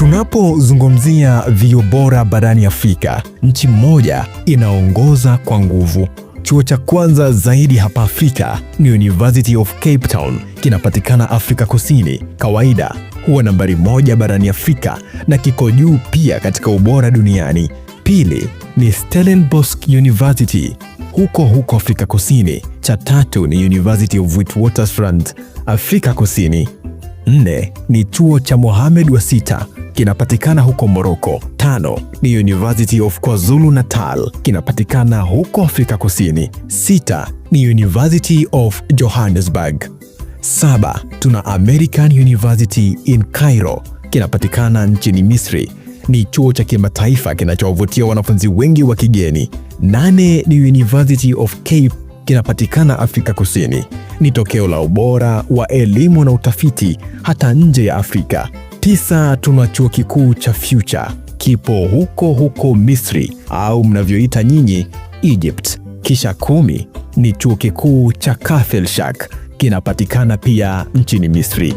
Tunapozungumzia vyuo bora barani Afrika, nchi moja inaongoza kwa nguvu. Chuo cha kwanza zaidi hapa Afrika ni University of Cape Town, kinapatikana Afrika Kusini. Kawaida huwa nambari 1 barani Afrika na kiko juu pia katika ubora duniani. Pili ni Stellenbosch University huko huko Afrika Kusini. Cha tatu ni University of Witwatersrand, Afrika Kusini. Nne ni chuo cha Mohamed wa Sita, kinapatikana huko Morocco. Tano ni University of KwaZulu Natal, kinapatikana huko Afrika Kusini. Sita ni University of Johannesburg. Saba tuna American University in Cairo, kinapatikana nchini Misri. Ni chuo cha kimataifa kinachowavutia wanafunzi wengi wa kigeni. Nane ni University of Cape, kinapatikana Afrika Kusini. Ni tokeo la ubora wa elimu na utafiti hata nje ya Afrika. Tisa, tuna chuo kikuu cha Future, kipo huko huko Misri au mnavyoita nyinyi Egypt. Kisha 10 ni chuo kikuu cha Kafr El Sheikh, kinapatikana pia nchini Misri.